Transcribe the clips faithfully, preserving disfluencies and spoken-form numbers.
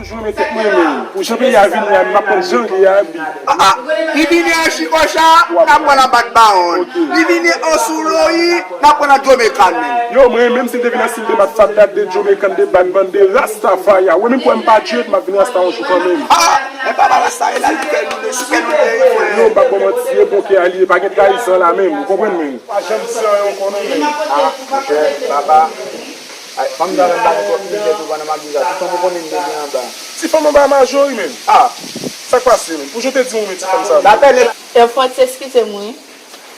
Mwen tèt mwen menm. Pou jan peyi a vini a, m ap pran jan l ye a, bi. Ah, ah. Li vini an chikocha, n ap pran nan bat bawon. Li vini an souloyi, n ap pran nan Jamaican menm. Yo, mwen menm si m te vin an stil de bat fat dat, de Jamaican, de bat band, de Rastafari. Ou menm kwè m pa Drake, m ap vin Rasta yon jou kanmenm. Ah, ah. Men papa Rasta e la, li fè nou de chou, fè nou de ri, frè. Yo, m pa bon manti, e bon kè a li ye, pa gen trayizan la menm, ou konprann menm. Pa janm di anyen, ou konnen menm. Ah, monchè, papa. Ay, fanm sa menm ba nou twòp mizè tou pandan m ap di sa. Ti fanm ou konnen m te gen anba. Ti fanm anba Majori menm. Ah. Sa k pase menm? Pou jan w te di w renmen ti fanm sa. Lapèl e. Airfox, eskize m wi.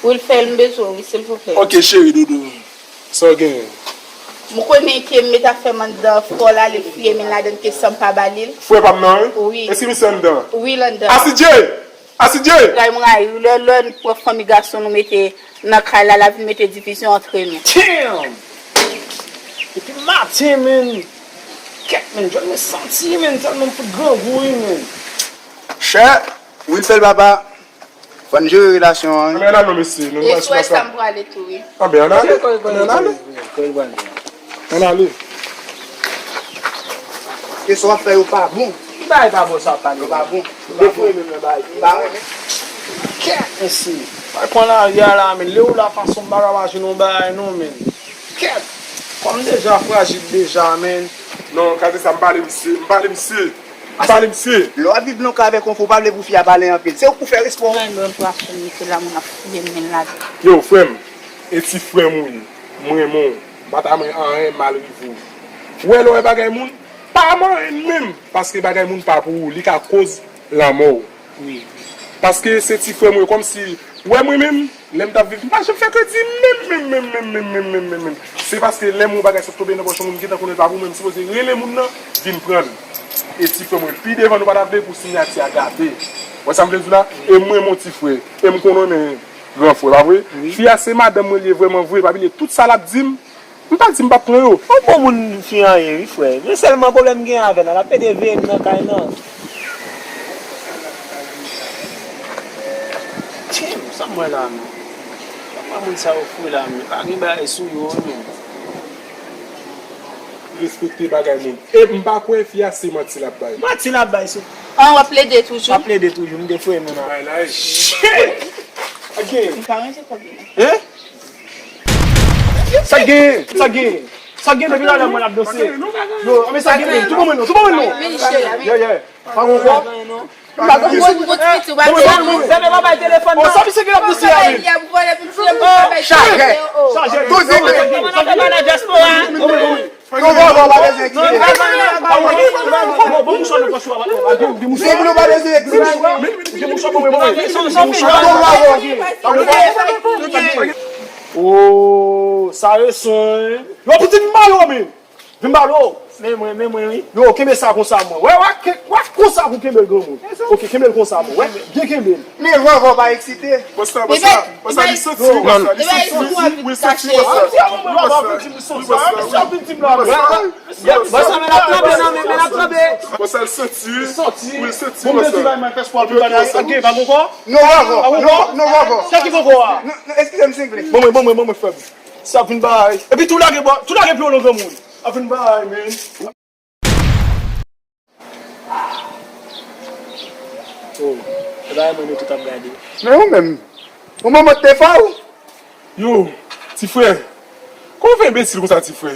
Wilfel, m bezwen w wi, silvouplè. Ok, cheri doudou. Sa w genyen? M konnen ke m met afè m anndan, fò l ale fouye men ladann ke san m pa ba li l. Frè pa m nan, wi? Wi. Èske misye anndan? Wi, l anndan. Asidye! Asidye! Ray m rayi, lè, lè n pran fanmi gason nou mete nan kay la, l ap vin mete divizyon antre nou. Damn! Depi maten, menn. Kèt, menn, jwenn mwen santi, menn, tèlman m fout grangou, wi, menn. Chè, Wilfel papa, fò n jere relasyon an, wi. Ann al non, mesye, nou pral sou plas la. Anben, ann ale, ann ale. Ann ale. E sa w ap fè yo pa bon. Ki bagay pa bon sa w ap pale? Yo pa bon. Defo e menm nan bagay. M pa renmen. Kèt, mesye. Bay pran lari a la, menn. Lè w la fason m pa ka pa jwenn yon bagay non, menn. Kèt. Kòm m deja frajil deja, menn. Non, gade sa, m pale misye, m pale misye. M pale misye. Lè w ap viv nan yon kay avèk yon fi, w pa vle pou fi a pale anpil. Se ou k pou fè respè w. Mwen menm pran sou misye la, moun ap fouye men l ladan. Yo, frè m, e ti frè m ou ye. M renmen w. M pa ta renmen anyen mal rive w. Ou wè lè w wè bagay moun, pa manyen l menm, paske bagay moun pa pou ou, li ka koz lanmò w. Wi. Paske se ti frè m ou ye, kòmsi, ou wè mwen menm, lè m t ap viv, m pa janm fè kredi menm, menm, menm. Se paske lè m wè yon bagay sot tonbe nan pòch yon moun, m gentan konnen l pa pou mwen, m sipoze rele moun nan, vin pran l. E ti frè mwen, pi devan nou pa ta vle pou siyati a gate. Wè sa m vle di w la? E m renmen w ti frè. E m konn w renmen gran frè, pa vre? Wi. Fi a se madanm mwen li ye vrèman vre, pa bliye tout sa l ap di m, m pa di m p ap pran yo. Yon bon moun fi an ye wi, frè. Men sèlman pwoblèm m gen avè l la, l ap pede veye m nan kay nan. Tim, sa m wè la menm? Kòman moun sa yo fou la menm? Pa gen bagay sou yo non. Respekte bagay moun. E m pa kwè fi a se manti l ap bay. Manti l ap bay sou. An, w ap plede toujou? M ap plede toujou, m te foure moun an. Bay la, e. Shit! Ok. M pa ranje kòb li non. Hein? Sa k genyen? Sa k genyen? Sa k genyen depi talè mwen ap danse? Yo, men sa k genyen? Tou ban mwen non, tou ban mwen non. Yeah, yeah. Pa gon kòb? M pa gon kòb. Bon, bon, bon, bon, bon, bon, bay telefòn nan. Sa misye gen ap danse a menm? Chajè. Chajè. Poze men. Sa k genyen? Sa k genyen? Diaspora. Bon, bon, bon. Non, non, non, pa bezwen eksplize. Bon, bon, mouchwa nan pòch ou a. Gen mouchwa pou nou pa bezwen eksplize. Gen mouchwa pou mwen, mwen. Oh, sa reson, hein? Yo, pitit m ba yo, men. Vin ba yo. Men mwen, men mwen, wi. Yo, kenbe sa konsa, mwen. Wè, wè, ke-, wè konsa pou kenbe l, granmoun. Ok, kenbe l konsa, mwen. Wè, byen kenbe l. Men vòvò pa eksite. Bòs la, bòs la, bòs la, li santi, wi, bòs la, li santi, wi, li santi, bòs la. Wi, bòs la. Bòs la, men l ap tranble nan men, men l ap tranble. Bòs la, li santi, wi, li santi, bòs la. Bon, men ti bay mwen fès pou al pou bagay. Ok, pa bon kò? Non, vòvò. Non, non, vòvò. Sa ki bon kò a? Non, non, eskize m, silvouplè. Bon, mwen, bon, mwen, bon, mwen, frè m. Sa vin bay. Epi tou lage bò, tou lage pye w nan granmoun. Sa vin bay, men. Oh, e bagay mwen nou tout ap gade. Men ou menm, ou manman te fè w? Yo, ti frè, kòman w fè enbesil konsa, ti frè?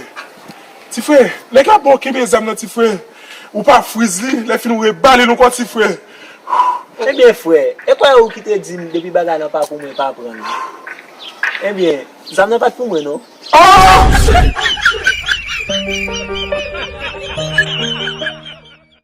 Ti frè, nèg la ba w kenbe zam nan, ti frè. Ou pa friz li, lè fini ou rebale l ankò, ti frè. Ebyen, frè, e kwè ou ki te di m depi bagay lan pa pou mwen, pa pran l. Ebyen, zam nan pa t pou mwen, non. Ah!